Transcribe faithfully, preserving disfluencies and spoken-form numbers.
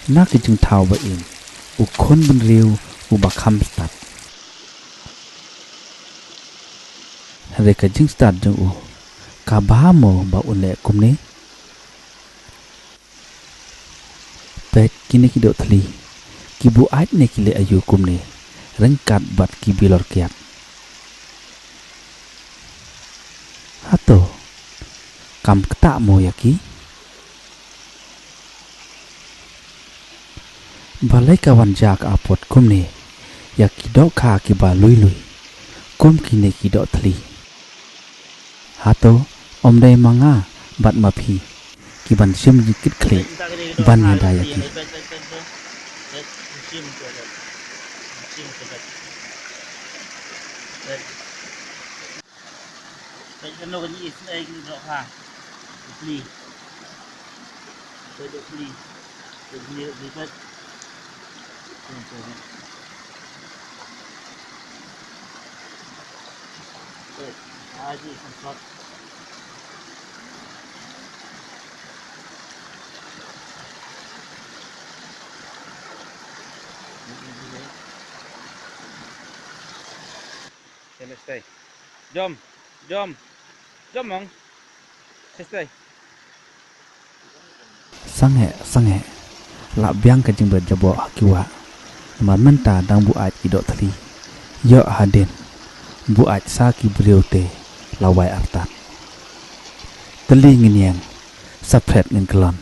Na ka jingthaw ba im, u khun bynriew uba kham stad. Hynrei ka jingstad jong u ka bha mo ba un leh kumne? Peit kine ki doh thli, ki buaid ne ki leh aïu kumne, ryngkat bad ki bilor kiad. Hato kam ktah mo ïa ki? Balei ka wan jia ka apot kumne ïa ki dohkha kiba lui lui kum kine ki doh thli? Hato ym dei ma nga bad ma phi kiban shim jingkitkhlieh ban ïada ïa ki? Jom, jom, jom mong. Sangeh sangeh, lah biang ka jingbret jaboh ha ki wah. Namar mynta dang buaid ki doh thli. Ïoh hadien buaid sa ki briew te la wai artat. Tylli ngin ïeng, sa phret ngin kyllon.